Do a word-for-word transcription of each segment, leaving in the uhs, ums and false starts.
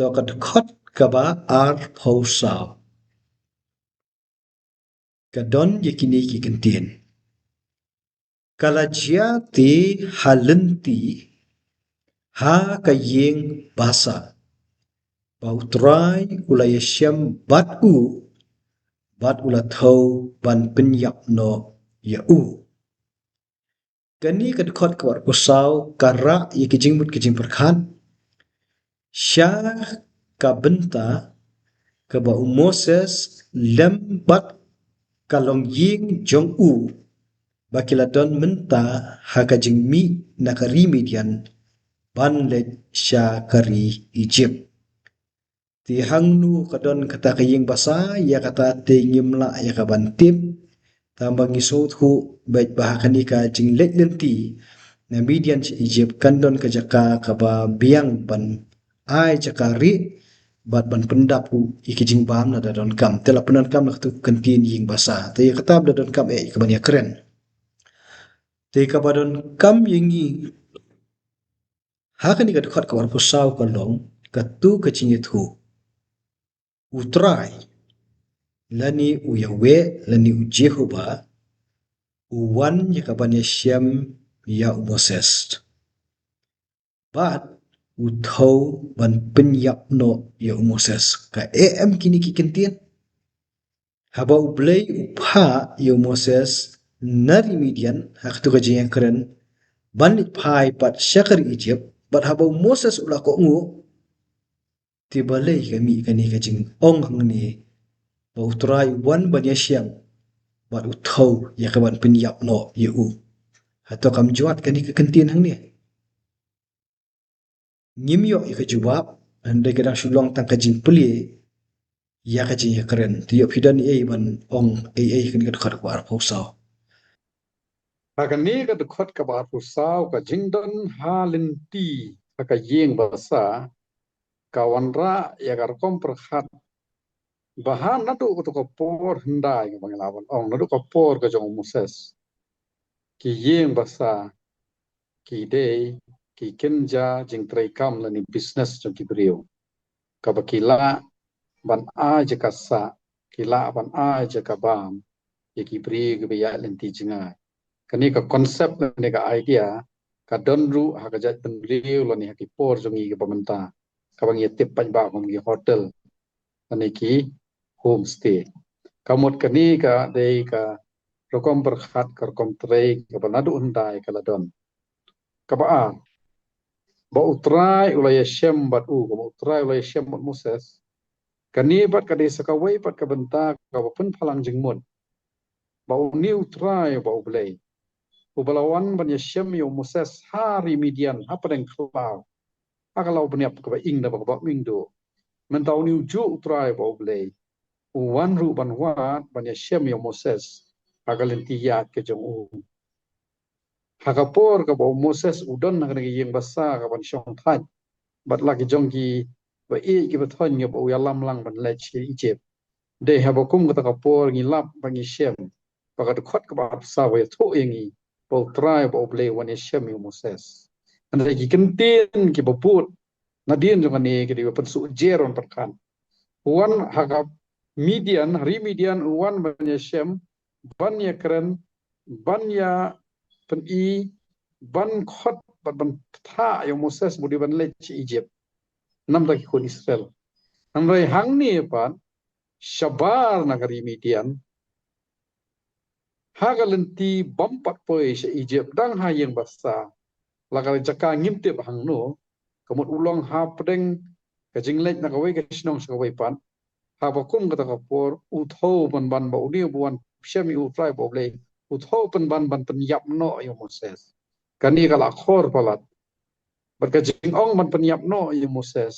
To ka dkhot kaba arphew saw. Ka don ïa kine ki kyntien. Ka la jia te ha lynti ha ka ïing basa, ba U Trai u la ïashem bad u, bad u la thew ban pynïap noh ïa u. Kane ka dkhot kaba arphew saw ka rah ïa ki jingmut ki jingpyrkhat sha ka bynta kaba u Moses lem bad ka longïing jong u, ba ki la don mynta ha ka jingmih na ka ri Midian ban leit sha ka ri Ijipt. Te hangno ka don kata ka ïing basa, ïa kata te ngim lah ïa ka ban tip. Tangba ngi sngewthuh beit ba ha kane ka jingleit lynti na Midian sha Ijipt kan don ka jaka kaba biang ban ai jaka rieh bad ban pyndap ruh ïa ki jingbam lada donkam. Te la pyndonkam la katu ka kyntien ïing basa. Te ïa kata ba la donkam eh ïa ka ban ïakren. Te kaba donkam ïa ngi ha kane ka dkhot kaba arphew saw ka long katu ka jingïathuh. U Trai, lane u Yahweh, lane u Jehovah, u wan ïa ka ban ïashem ïa u Moses. Bad u thew ban pynïap noh ïa u Moses. Ka eh em kine ki kyntien? Haba U Blei u phah ïa u Moses na ri Midian, ha katu ka jingïakren, ban leit phai pat sha ka ri Ijipt, bad haba u Moses u la kohnguh, te balei ka mih kane ka jingong hangne, ba U Trai u wan ban ïashem, bad u thew ïa ka ban pynïap noh ïa u. Hato kam jwat kane ka kyntien hangne? Ngim ïoh ïa ka jubab, hynrei ka dang shu long tang ka jingplie ïa ka jingïakren. Te ïoh phi don ei ban ong ei ei kane ka dkhot kaba arphew saw. Ha kane ka dkhot kaba arphew saw, ka jingdon ha lynti ha ka ïing basa, ka wanrah ïa ka rukom pyrkhat ba ha naduh kato ka por hyndai, kaba ngi lah ban ong naduh ka por ka jong u Moses, ki ïing basa ki dei ki kynja jingtreikam lane business jong ki briew, kaba ki lah ban ai jaka sah, ki lah ban ai jaka bam ïa ki briew kiba ïaid lynti jngai. Kane ka concept lane ka idea ka don ruh ha ka jaitbynriew lane ha ki por jong ngi kiba mynta, kaba ngi ïatip paidbah kum ki hotel lane ki homestay. Ka mut kane ka dei ka rukom pyrkhat, ka rukom trei kaba naduh hyndai ka la don. Kaba ar, ba U Trai u la ïashem bad u, kaba U Trai u la ïashem bad Moses. Kane pat ka dei sa kawei pat ka bynta kaba pynphalang jingmut, ba une U Trai, ba U Blei, uba la wan ban ïashem ïa u Moses ha ri Midian, ha pdeng khlaw, ha ka law bniap kaba ing da kaba ing duh. Mynta une ujuh U Trai, ba U Blei, u wan ruh ban wad ban ïashem ïa u Moses ha ka lynti ïaid ka jong u. Ha ka por kaba u Moses u don ha kane ka ïing basa kaban shong thait bad la ki jong kiba ïeit kiba thoiñ, kaba u ïalam lang ban leit sha Ijipt. Dei haba kum kata ka por ngi lap ba ngi shem ba ka dkhot kaba arphew saw ka ïathuh ïa ngi ba U Trai, ba U Blei u wan ïashem ïa u Moses. Hynrei ki kyntien kiba bud nadien jong kane ki dei ba pynsuh jer ban pyrkhat. U wan ha ka Midian, ha ri Midian u wan ban ïashem, ban ïakren, ban ïapyni, ban khot bad ban pynthah ïa u Moses ba u dei ban leit sha Ijipt namar ki khun Israel. Hynrei hangne pat shabar na ka ri Midian, ha ka lynti bym pat poi sha Ijipt, dang ha ïing basa, la ka jaka ngim tip hangno, ka mut u long ha pdeng ka jingleit na kawei ka shnong sha kawei pat. Haba kum kata ka por u thew pynban ba une uba wan shem ïa U Trai, ba U Blei, u thew pynban ban pynïap noh ïa u Moses. Kane ka la khor palat. Bad ka jingong ban pynïap noh ïa u Moses,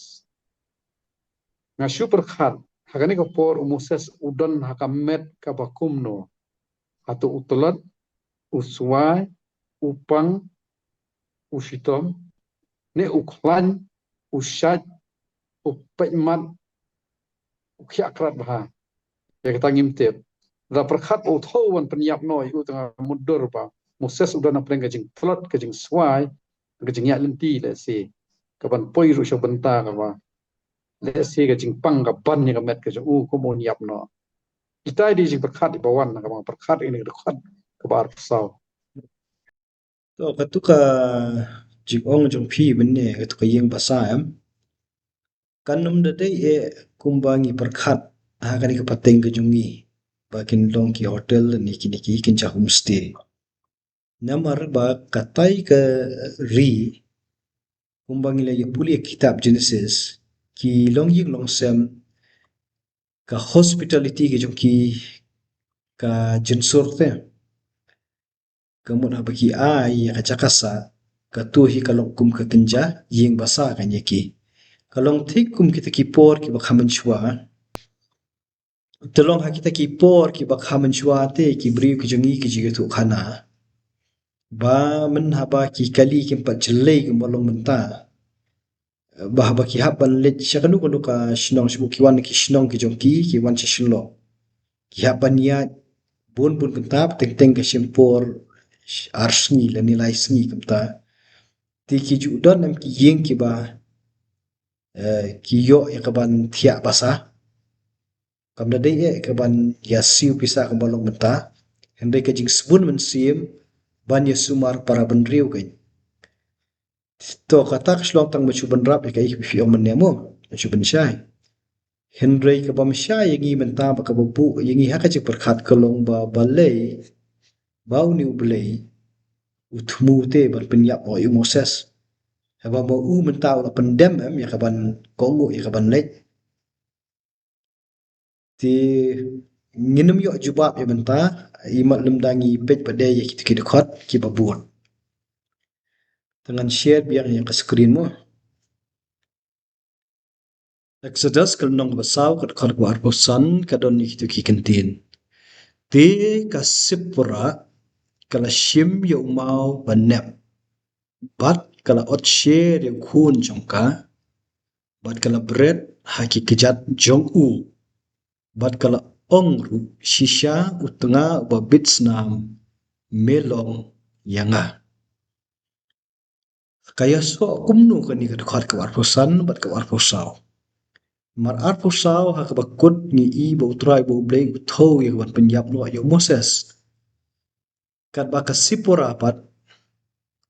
nga shu pyrkhat, ha kane ka por u Moses u don ha ka met kaba kumno? Hato u tlot, u swai, u pang, u shitom, ne u khlaiñ, u shait, u peit mat, u khiah krat bha? Ïa kata ngim tip. Lada pyrkhat ba u thew ban pynïap noh ïa u, tang mutdur ba Moses u don ha pdeng ka jingtlot, ka jingswai, ka jingïaid lynti lehse, kaban poi ruh sha bynta kaba Lehse ka jingpang ka ban ïa ka met ka jong u, kumno un ïap noh. Kita i dei jingpyrkhat iba wan na kaba nga pyrkhat ïa kane ka dkhot kaba arphew saw. To, kato ka jingong jong phi mynne, kato ka ïing basa, em. Kan ym da dei eh kumba ngi pyrkhat ha kane ka pateng ka jong ngi ba kin long ki hotel ne kine ki kin jia homestay. Namar ba katai ka ri, kumba ngi la ïa pule ïa kitab Genesis, ki longïing longsem, ka hospitality ka jong ki ka jynsur te. Ka mut haba ki ai ïa ka jaka sah, kato hi ka long kum ka kynja ïing basa kane ïa ki. Ka long thik kum kita ki por kiba kham mynshuwa. Te long ha kita ki por kiba kham mynshuwa te ki briew ki jong ngi ki ju ïathuh khana ba myn haba ki kali kim pat jyllei kumba long mynta, ba haba ki hap ban leit sha kano kano ka shnong, sha ki wan ki shnong ki jong ki, ki wan sha Shillong, ki hap ban ïaid bun bun kynta, teng teng ka shim por ar sngi lane lai sngi kumta. Te ki ju don em ki ïing kiba, eh, ki ïoh ïa ka ban thiah basa. Kam da dei eh ka ban ïa siew pisa kumba long mynta. Hynrei ka jingsbun mynsiem ban ïa sumar para bynriew kein. To, kata ka shu long tang ba shu bynrap ïa kaei kaba phi ong mynne mo, ba shu bynshai. Hynrei kaba bynshai ïa ngi mynta, ba kaba buh ïa ngi ha ka jingpyrkhat ka long ba balei ba une U Blei u thmu te ban pynïap noh ïa u Moses. Haba ma u mynta u la pyndem em ïa ka ban kohnguh, ïa ka ban leit. Te ngin ym ïoh jubab ïa mynta, imat lymda ngi peit pat de ïa kito ki dkhot kiba bud. Te ngan share biang ïa ka screen mo. Exodus ka lynnong kaba saw, ka dkhot kaba arphew san, ka don ïa kito ki kyntien. Te ka Sipora ka la shim ïa u maw ba nep, bad ka la ot sher ïa u khun jong ka, bad ka la bret ha ki kjat jong u, bad ka la ong ruh, shisha u tnga uba bit snam me long ïa nga. Ka ïasoh kumno kane ka dkhot kaba arphew san bad kaba arphew saw? Mar arphew saw ha kaba kut ngi i ba U Trai ba U Blei u thew ïa ka ban pynïap noh ïa u Moses. Katba ka Sipora pat,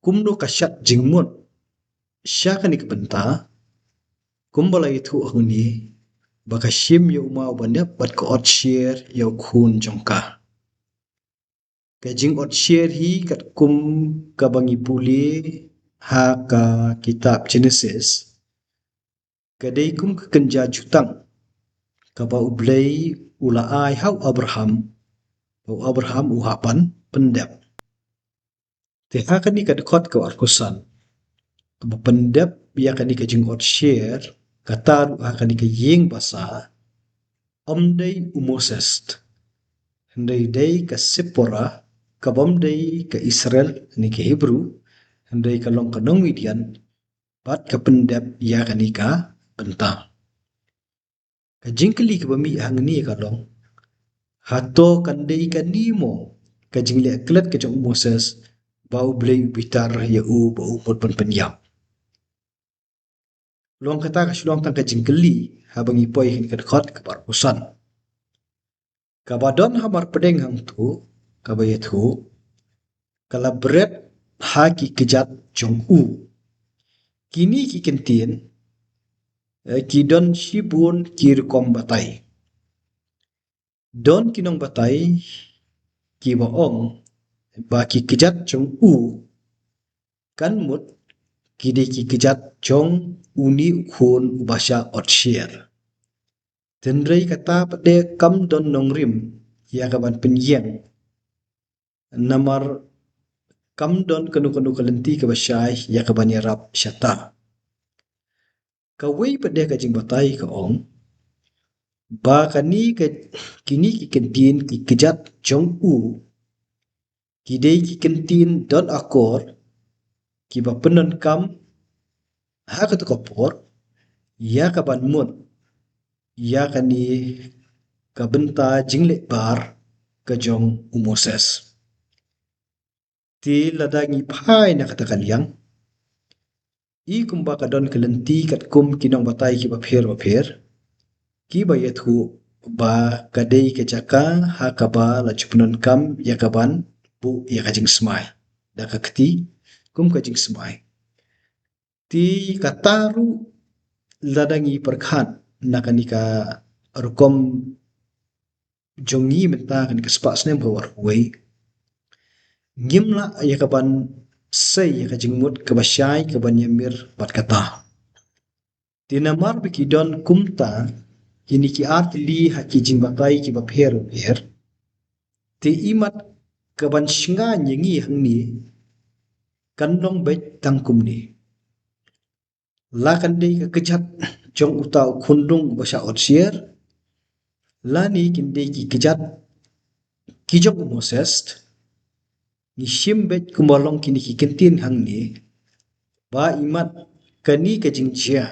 kumno ka shad jingmut sha kane ka bynta, kumba la ïathuh hangne, ba ka shim ïa u maw ba nep bad ka ot sher ïa u khun jong ka. Ka jingot sher hi katkum kaba ngi pule ha ka kitab Genesis, ka dei kum ka kynja jutang kaba U Blei u la ai ha u Abraham, ba u Abraham u hap ban pyndep. Te ha kane ka dkhot kaba arphew san, kaba pyndep ïa kane ka jingot sher, kata ruh ha kane ka ïing basa, ym dei u Moses, hynrei dei ka Sipora, kaba ym dei ka Israel ne ka Hebru, hynrei ka long ka nong Midian, bad ka pyndep ïa kane ka bynta. Ka jingkylli kaba mih hangne ka long, hato kan dei kane mo ka jingleh klet ka jong u Moses, ba U Blei u bitar ïa u ba u mut ban pynïap? Long kata ka shu long tang ka jingkylli haba ngi poi ha kane ka dkhot kaba arphew san. Kaba don hamar pdeng hangto, kaba ïathuh, ka la bret ha ki kjat jong u. Kine ki kyntien, eh, ki don shibun ki rukom batai. Don ki nongbatai kiba ong ba ki kjat jong u, kan mut ki dei ki kjat jong une u khun uba shah ot sher. Hynrei kata pat de kam don nongrim ïa ka ban pynïeng, namar kam don kano kano ka lynti kaba shai ïa ka ban ïarap shata. Kawei pat de ka jingbatai ka ong ba kane ka, kine ki kyntien ki kjat jong u, ki dei ki kyntien don akor kiba pyndonkam ha kato ka por ïa ka ban mut ïa kane ka bynta jingleh bar ka jong u Moses. Te lada ngi phai na kata ka liang, I kumba ka don ka lynti katkum ki nongbatai kiba pher bapher, kiba ïathuh ba ka dei ka jaka ha kaba la ju pyndonkam ïa ka ban buh ïa ka jingsmai da ka kti kum ka jingsmai. Te kata ruh lada ngi pyrkhat na kane ka rukom jong ngi mynta kane ka spah snem ba arphew wei, ngim lah ïa ka ban sei ïa ka jingmut kaba shai ka ban ïamir bad kata. Te namar ba ki don kumta kine ki artylli ha ki jingbatai kiba pher bapher, te imat ka ban shngaiñ ïa ngi hangne kan long beit tang kumne. La kan dei ka kjat jong uta u khunlung uba shah ot syiar, lane kin dei ki kjat ki jong u Moses. Ngi shim beit kumba long kine ki kyntien hangne, ba imat kane ka jingjia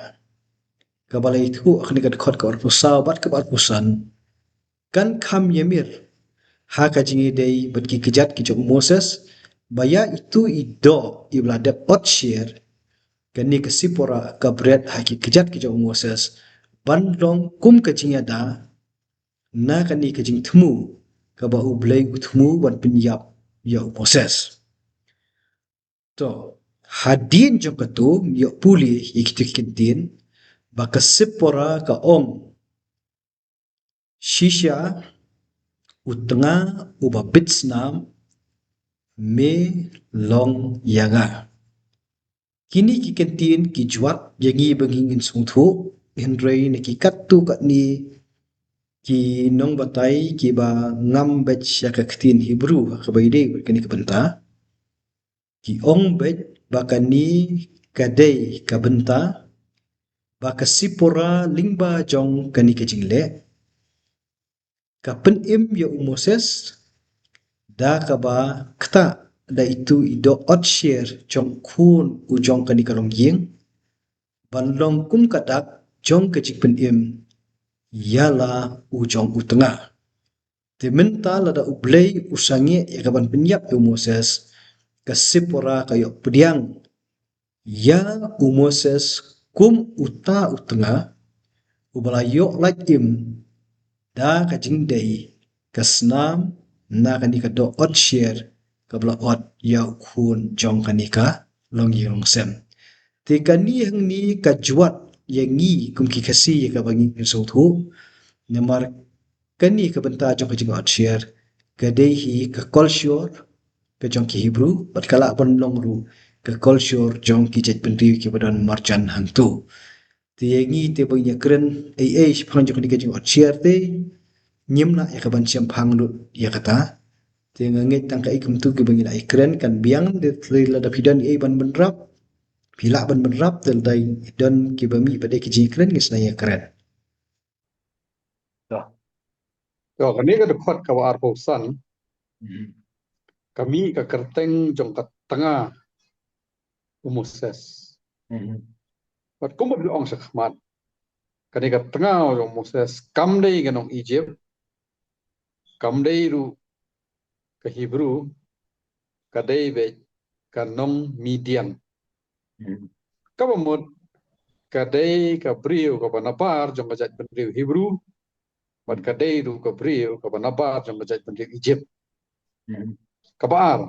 kaba la ïathuh ha kane ka dkhot kaba arphew saw bad kaba arphew san kan kham ïamir ha ka jingïadei bad ki kjat ki jong u Moses, ba ïa itu i doh iba la dep ot syiar, kane ka Sipora ka bret ha ki kjat ki jong u Moses ban long kum ka jingïada na kane ka jingthmu kaba U Blei u thmu ban pynïap ïa u Moses. To, hadien jong kato, ïoh pule ïa kito ki kyntien ba ka Sipora ka ong, shisha u tnga uba bit snam, me long ïa nga. Kine ki kyntien ki jwat ïa ngi ba ngin sngewthuh, hynrei na ki katto katne ki nongbatai kiba ngam beit sha ka ktien Hebru ha kaba ïadei bad kane ka bynta, ki ong beit ba kane ka dei ka bynta ba ka Sipora lyngba jong kane ka jingleh ka pynim ïa u Moses da kaba ktah da itu i doh ot syiar jong u khun u jong kane ka longïing ban long kum ka dak jong ka jingpynim ïa la u jong u tnga. Te mynta lada U Blei u sangeh ïa ka ban pynïap ïa u Moses, ka Sipora ka ïoh pdiang ïa u Moses kum uta u tnga uba la ïoh lait im da ka jingdei ka snam na kane ka doh ot syiar kaba la ot ïa u khun jong kane ka longïing longsem. Te kane hangne ka jwat ïa ngi kum ki Khasi ïa kaba ngi sngewthuh, namar kane ka bynta jong ka jingot syiar ka dei hi ka kolshor ka jong ki Hebru, bad ka lah ban long ruh ka kolshor jong ki jaitbynriew kiba don marjan hangto. Te ïa ngi te ba ngin ïa kren ei ei shaphang jong kane ka jingot syiar te ngim lah ïa ka ban shemphang lut ïa kata. Te nga ngeit tang kaei kumtu kiba ngi lah ïa kren, kan biang te lada phi don ei ban bynrap, phi lah ban bynrap, te lada don kiba mih ba dei ki jingkren ngin sa ïa kren. To, kane ka dkhot kaba arphew san ka mih ka kyrteng jong ka tnga u Moses. Bad kumba phi ong shakhmat, kane ka tnga u Moses kam dei ka nong Egypt, kam dei ruh ka Hebru, ka dei beit ka nong Midian. Kaba mut ka dei ka briew kaba nabar jong ka jaitbynriew Hebru, bad ka dei ruh ka briew kaba nabar jong ka jaitbynriew Egypt. Kaba ar,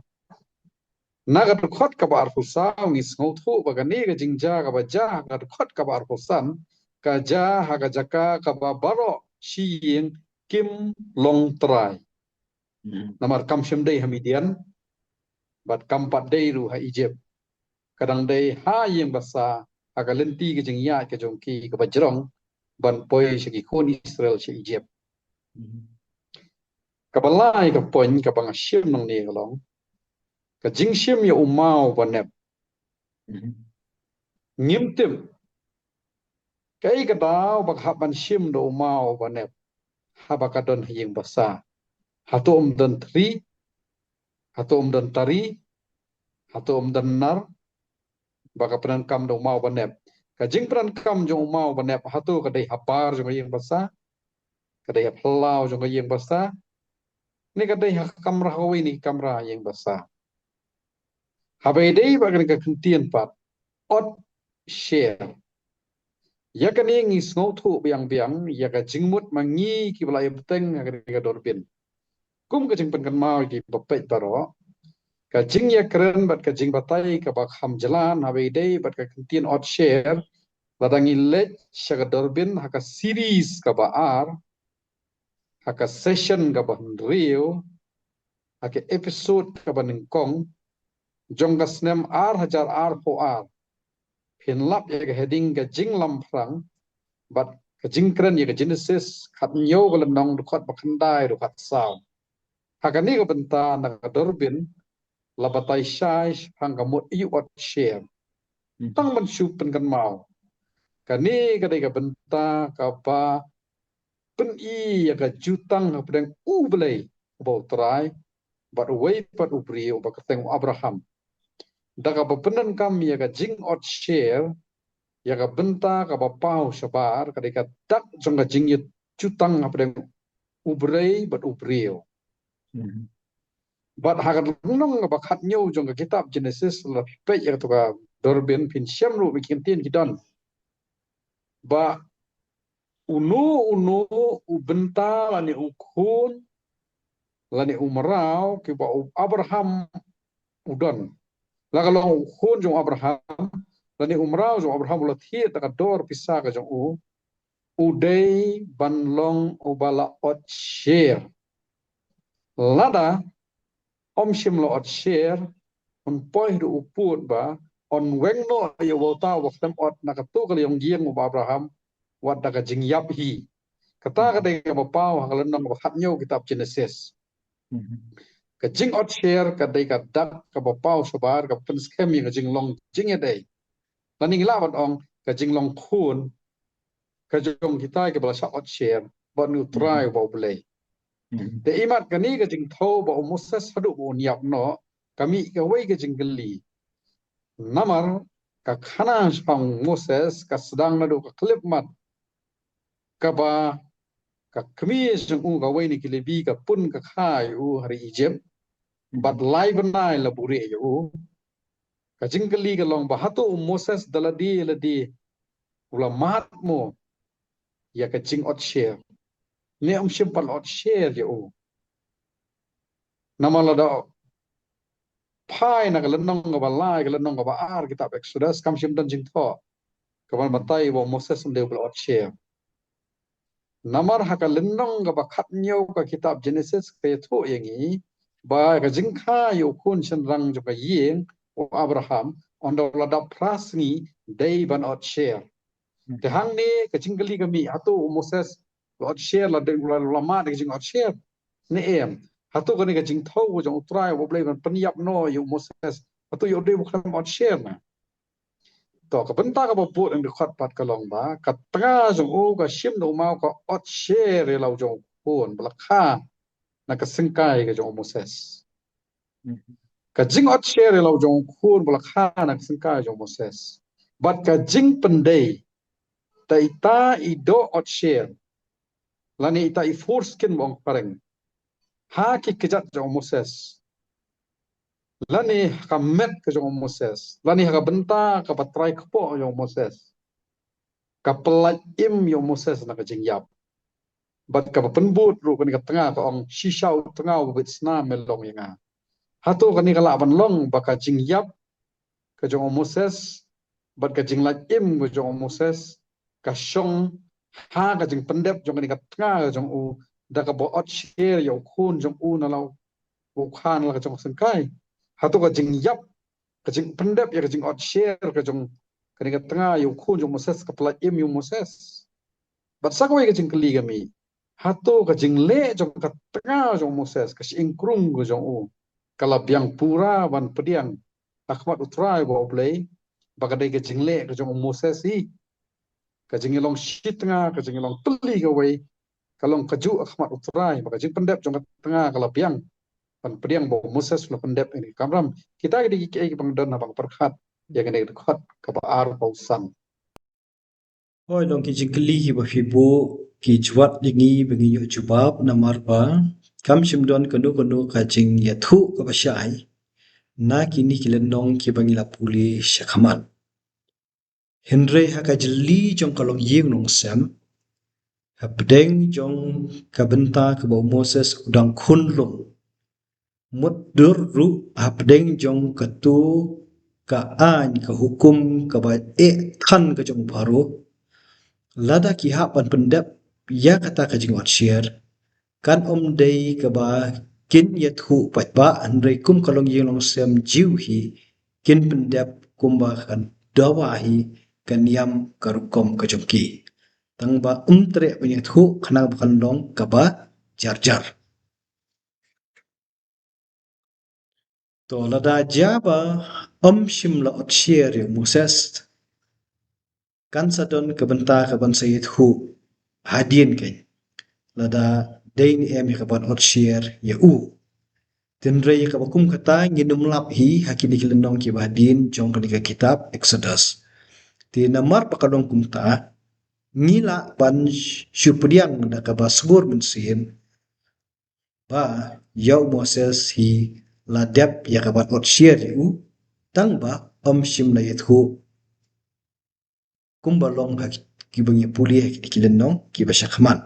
na ka dkhot kaba arphew saw ngi sngewthuh ba kane ka jingjia kaba jia ha ka dkhot kaba arphew san ka jia ha ka jaka kaba baroh shi ïing kim long trai. Namar kam shym dei ha Midian bad kam pat dei ruh ha Egypt. Ka dang dei ha ïing basa ha ka lynti ka jingïaid ka jong ki kaba jrong ban poi sha ki khun Israel sha Egypt. Kaba lai ka point kaba nga shim nangne ka long ka jingshim ïa u maw ba nep. Ngim tip kaei ka daw ba ka hap ban shim da u maw ba nep haba ka don ha ïing basa. Hato um don thri, hato um don tari, hato um don nar ba ka pyndonkam da u maw ba nep. Ka jingpyndonkam jong u maw ba nep hato ka dei habar jong ka ïing basa, ka dei ha phyllaw jong ka ïing basa, ne ka dei ha kamra, ha kawei na ki kamra ïing basa. Haba ïadei bad kane ka kyntien pat, ot share. Ïa kane ngi sngewthuh biang biang ïa ka jingmut ma ngi kiba la ïa bteng ha kane ka Durbin. Kum ka jingpynkynmaw ïa kiba peit baroh, ka jingïakren bad ka jingbatai kaba kham jlan ha ba ïadei bad ka kyntien ot share, lada ngi leit sha ka Durbin ha ka series kaba ar, ha ka session kaba hynriew, ha ka episode kaba nyngkong jong ka snem ar hajar arphew ar. Phin lap ïa ka heading ka jinglamphrang bad ka jingkren ïa ka Genesis khathynñiew ka lynnong, dkhot ba khyndai haduh khatsaw. Ha kane ka bynta na ka Durbin la batai shai shaphang ka mut ïa u ot share. Tang ban shu pynkynmaw, kane ka dei ka bynta kaba pyni ïa ka jutang hapdeng U Blei uba U Trai bad uwei pat u briew uba kyrteng u Abraham. Da kaba pyndonkam ïa ka jingot share, ïa ka bynta kaba paw shabar ka dei ka dak jong ka jingjutang hapdeng U Blei bad u briew. Bad ha ka lynnong kaba khathynñiew jong ka kitab Genesis, lada phi peit ïa kato ka Durbin, phin shem ruh ba ki kyntien ki don ba uno uno u bynta lane u khun lane u mraw kiba u Abraham u don, la ka long u khun jong u Abraham lane u mraw jong u Abraham, u la thied da ka dor pisa ka jong u, u dei ban long uba la ot share. Lada ym shym la ot share, un poi haduh u pud ba un weng noh ïa uta uba khlem ot na kato ka liang ïing u Abraham wat da ka jingïap hi. Kata ka dei kaba paw ha ka lynnong kaba khathynñiew kitab Genesis. Ka jingot share ka dei ka dak kaba paw shabar, ka pynskhem ïa ka jinglong jingïadei. Lane ngi lah ban ong ka jinglong khun ka jong kita kiba la shah ot share bad U Trai uba U Blei. Te imat kane ka jingthew ba u Moses haduh ba un ïap noh, ka mih kawei ka jingkylli. Namar ka khana shaphang Moses ka sdang naduh ka khyllipmat kaba ka kmie jong u, kawei na ki Lebi, ka pun ka kha ïa u ha ri Egypt bad lai bnai la buhrieh ïa u. Ka jingkylli ka long ba hato u Moses da lade lade u la mad mo ïa ka jingot share, ne um shym pat la ot share ïa u? Namar lada phai na ka lynnong kaba lai, ka lynnong kaba ar kitab Exodus, kam shym don jingthoh kaban batai ba u Moses um dei uba la ot share. Namar ha ka lynnong kaba khathynñiew ka kitab Genesis ka ïathuh ïa ngi ba ka jingkha ïa u khun shynrang jong ka ïing u Abraham, ynda u la dap phra sngi, dei ban ot share. Te hangne ka jingkylli ka mih, hato u Moses la ot share, la dei, la, la mad da ka jingot share ne em? Hato kane ka jingthew ka jong U Trai uba U Blei ban pynïap noh ïa u Moses, hato ïa u dei ba u khlem ot share na? To, ka bynta kaba bud ha kane ka dkhot pat ka long ba ka tnga jong u ka shim da u maw ka ot share ïa la u jong u khun ba la kha na ka syngkai ka jong u Moses. Ka jingot share ïa la u jong u khun ba la kha na ka syngkai jong u Moses bad ka jingpyndei da ita i doh ot share lane ita i foreskin ba ong phareng ha ki kjat jong u Moses, lane ha ka met ka jong u Moses, lane ha ka bynta kaba trai kpoh jong u Moses, ka pyllait im ïa u Moses na ka jingïap. Bad kaba pynbud ruh kane ka tnga ka ong, shisha u tnga uba bit snam me long ïa nga. Hato kane ka lah ban long ba ka jingïap ka jong u Moses bad ka jinglait im ka jong u Moses ka shong ha ka jingpyndep jong kane ka tnga ka jong u da kaba ot share ïa u khun jong u na la u kha na la ka jong ka syngkai? Hato ka jingïap, ka jingpyndep ïa ka jingot share ka jong kane ka tnga ïa u khun jong u Moses ka pyllait im ïa u Moses? Bad sa kawei ka jingkylli ka mih, hato ka jingleh jong ka tnga jong u Moses, ka shyieng krung ka jong u, ka la biang pura ban pdiang ha khmat U Trai uba U Blei ba ka dei ka jingleh ka jong u Moses hi? Ka jingïalong shi tnga, ka jingïalong tylli kawei, ka long kajuh ha khmat U Trai ba ka jingpyndep jong ka tnga ka la biang ban pdiang ba u Moses u la pyndep ïa kane ka kamram. Kita ki dei kiei kiba nga don ha ba nga pyrkhat ïa kane ka dkhot kaba arphew san. Hooid, long ki jingkylli kiba phi buh ki jwat ïa ngi ba ngin ïoh jubab, namar ba kam shym don kano kano ka jingïathuh kaba shai na kine ki lynnong kiba ngi la pule shakhmat. Hynrei ha ka jylliew jong ka longïing longsem, hapdeng jong ka bynta kaba u Moses u dang khun lung, mut dur ruh hapdeng jong kato ka aiñ, ka hukum kaba eh than ka jong u Pharaoh, lada ki hap ban pyndep ïa kata ka jingotsher, kan ym dei kaba kin ïathuh paidbah, hynrei kum ka longïing longsem Jiw hi, kin pyndep kumba ka dawa hi, ka niam ka rukom ka jong ki. Tang ba ym treh ban ïathuh khnang ba kan long kaba jar jar. To, lada jia ba ym shym la otsher ïa u Moses, kan sa don ka bynta kaban sa ïathuh hadien kein, lada dei ne em ïa kaban otsher ïa u. Hynrei ïa kaba kum kata ngin ym lap hi ha kine ki lynnong kiba hadien jong kane ka kitab Exodus. Te namar ba ka long kumta, ngi lah ban shu pdiang da kaba sngewbha mynsiem ba ïa u Moses hi la dep ïa kaban otsher ïa u, tang ba ym shym la ïathuh, kumba long ha kiba ngi pule ha kine ki lynnong kiba shakhmat.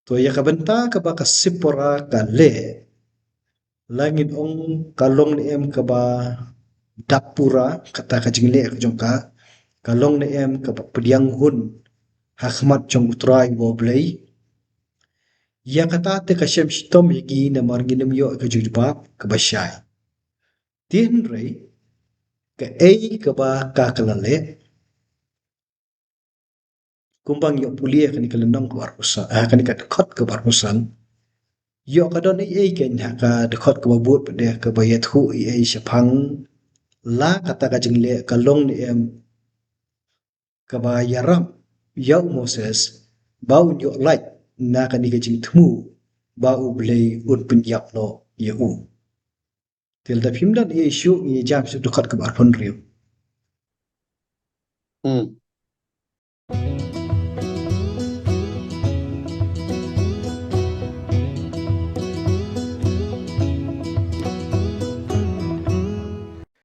To, ïa ka bynta kaba ka Sipora ka leh, la ngin ong ka long ne em kaba dap pura kata ka jingleh ka jong ka, ka long ne em kaba pdiang hun ha khmat jong U Trai uba U Blei. Ïa kata te ka shem shitom ïa ngi namar ngin ym ïoh ka jubab kaba shai. Te hynrei kaei kaba ka ka la leh? Kumba ngi ïoh pule ha kane ka lynnong kaba arphew san, ha kane ka dkhot kaba arphew san, ïoh ka don ei ei kein ha ka dkhot kaba bud pat de kaba ïathuh ei ei shaphang la kata ka jingleh ka long ne em kaba ïarap ïa u Moses ba un ïoh lait na kane ka jingthmu ba U Blei un pynïap noh ïa u. Te lada phim don ei ei shuh, ngi jam sha dkhot kaba arphew hynriew. Hmm.